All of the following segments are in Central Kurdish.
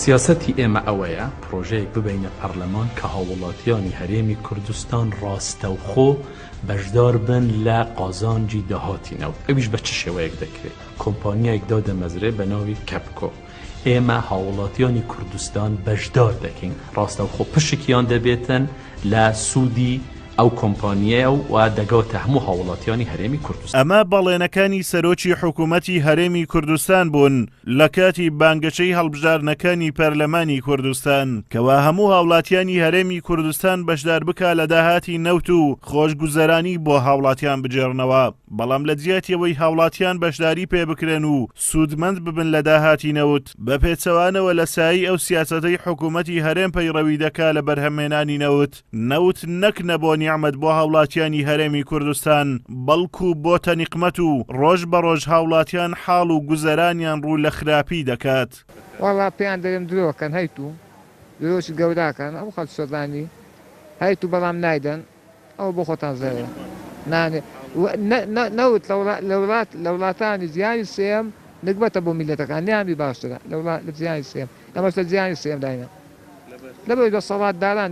سیاسەتی ئێمە ئەوەیە پرۆژەیەک ببەینە پەرلەمان کە هاووڵاتیانی هەرێمی کوردستان ڕاستەوخۆ بەشدار بن لە قازانجی داهاتی نەوت، ئەویش بە چ شێوەیەک دەکرێت؟ کۆمپانیایەک دادەمەزرێ بە ناوی کەپکۆ، ئێمە هاووڵاتیانی کوردستان بەشدار دەکەین، ڕاستەوخۆ پشکیان دەبێتن لە سوودی ئەو کۆمپانییە و دەگاتە هەموو هاووڵاتیانی هەرێمی کوردستان. ئەمە بەڵێنەکانی سەرۆکی حکومەتی هەرێمی کوردستان بوون لە کاتی بانگەشەی هەڵبژاردنەکانی پەرلەمانی کوردستان، کەوا هەموو هاوڵاتیانی هەرێمی کوردستان بەشدار بکا لە داهاتی نەوت و خۆشگوزەرانی بۆ هاوڵاتیان بگێڕنەوە، بەڵام لە جیاتی ئەوەی هاوڵاتیان بەشداری پێ بکرێن و سوودمەند ببن لە داهاتی نەوت، بە پێچەوانەوە لە سایەی ئەو سیاسەتەی حکومەتی هەرێم پەیڕەوی دەکا لە بەرهەمهێنانی نەوت، نەوت نەک نەبۆ نیعمەت بۆ هاوڵاتیانی هەرێمی کوردستان، بەڵکو بۆتە نیقمەت و ڕۆژ بە ڕۆژ هاوڵاتیان حاڵ و گوزەرانیان ڕوو لە خراپی دەکات. وەڵا پێیان دەرێم درۆکەن هەیتو درۆکی گەوراکەن ئەو خەڵک سۆزانی هەیتو بەڵام نایدەن ئەوە بۆ خۆتان زەرەرە نانێ نەوت لە وڵات لە وڵاتانی جیهانی سێیەم نگبەتە بۆ میلەتەکان نیان بی باشترە لە وڵات لە جیهانی سێیەم ئەمەش لە جیهانی سێیەم داینە لەبەر دەسەڵاتداران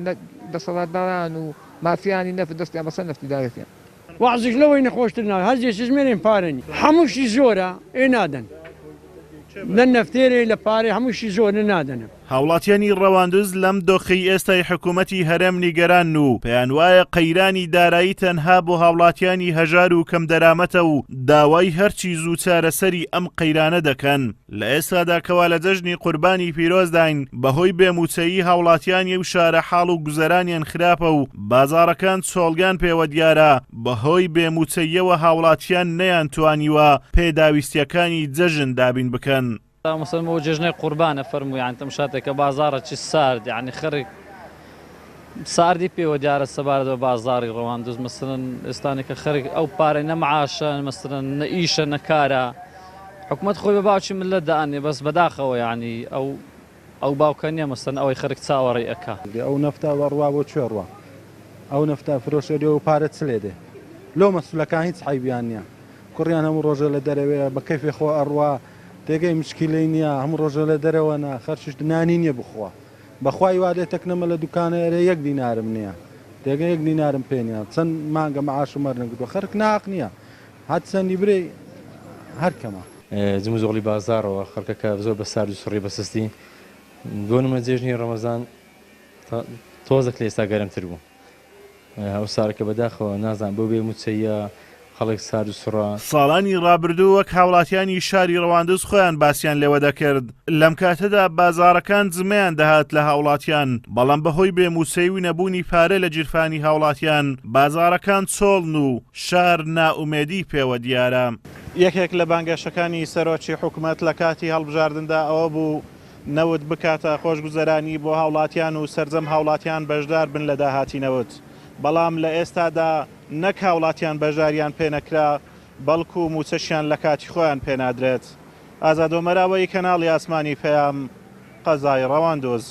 دەسەڵاتداران و مافیانی نەفت دەستیان بەسەر نەفتی داگرتیە. وەعزیش لەوەی نەخۆشتر نا هەر جێ سزمێنێن پارە نی هەمووشی زۆرە ئێ نادەن لە نەفتێرێ لە پارێ هەمووشی زۆرە نادەنم. هاوڵاتیانی ڕەواندز لەم دۆخەی ئێستای حکومەتی هەرێم نیگەرانن و پێیانوایە قەیرانی دارایی تەنها بۆ هاوڵاتیانی هەژار و کەمدەرامەتە و داوای هەرچی زوو چارەسەری ئەم قەیرانە دەکەن. لە ئێستادا کەوا لە جەژنی قوربانی پیرۆزداین، بەهۆی بێ مووچەیی هاوڵاتیانی ئەو شارە حاڵ و گوزەرانیان خراپە و بازاڕەکان چۆڵیان پێوە دیارە، بەهۆی بێ مووچەییەوە هاوڵاتیان نەیانتوانیوە پێداویستیەکانی جەژن دابین بکەن. مەسەلەن بۆ جێژنەی قوربانە فەرموو یانی تەمشاتێکە بازاڕە چ سارد یانی خەرک ساردی پێوە دیارە سەبارەت بە بازاڕی ڕەواندز مەسەلەن ئێستانێکە خەرک ئەو پارەی نە معاشە مەسەلەن نە ئیشە نە کارە حکومەت خۆی بە باوکی ملت دائەنێ بەس بەداخەوە یانی ئەو ئەو باوکە نیە مەسەلەن ئەوەی خەرک چاوەڕێی ئەکا. ئەو نەفتە ئەڕوا بۆ کوێ ڕوا ئەو نەفتە ئەفرۆشێ لێ و پارە چ لێ دێ لۆ مەسولەکان هیچ عەیبیان نیە کوڕیان هەموو ڕۆژێ لە دەرەوەیە بە کەیفێ خۆ ئەڕوا تێگەی مشکیلەی نیە هەموو ڕۆژێ لە دەرەوەنە خەرچیش نانی نیە بخوا بەخوای وا لێ تەکنەمە لە دوکانە ئەرێ یەک دینارم نیە تێگە یەک دینارم پێ نیە چەند مانگە معاشم وەرنەگرتوە خەرک ناهەق نیە هەر چەندی برێی هەر کەمە. جموجۆڵی بازاڕەوە خەڵکەکە زۆر بە سارد و سڕی بە سستی بۆ نمونە جێژنی ڕەمەزان تۆزێک لە ئێستا گەرمتر بوو ئەو سارەکە بەداخەوە نازانم بۆ بێ موچەیە خەڵک سارد و سڕە. ساڵانی ڕابردوو وەک هاوڵاتیانی شاری ڕەواندز خۆیان باسیان لێوە دەکرد، لەم کاتەدا بازاڕەکان جمەیان دەهات لە هاوڵاتیان، بەڵام بەهۆی بێ موچەی و نەبوونی پارە لە گیرفانی هاوڵاتیان، بازاڕەکان چۆڵن و شار نائومێدی پێوە دیارە. یەکێک لە بانگەشەکانی سەرۆکی حکومەت لە کاتی هەڵبژاردندا ئەوە بوو نەوت بکاتە خۆشگوزەرانی بۆ هاوڵاتیان و سەرجەم هاوڵاتیان بەشدار بن لە داهاتی نەوت، بەڵام لە ئێستادا نەک هاوڵاتیان بەشداریان پێنەکرا، بەڵکو موچەشیان لە کاتی خۆیان پێنادرێت. ئازاد ئۆمەراوەیی کەناڵی ئاسمانی پەیام، قەزای ڕەواندوز.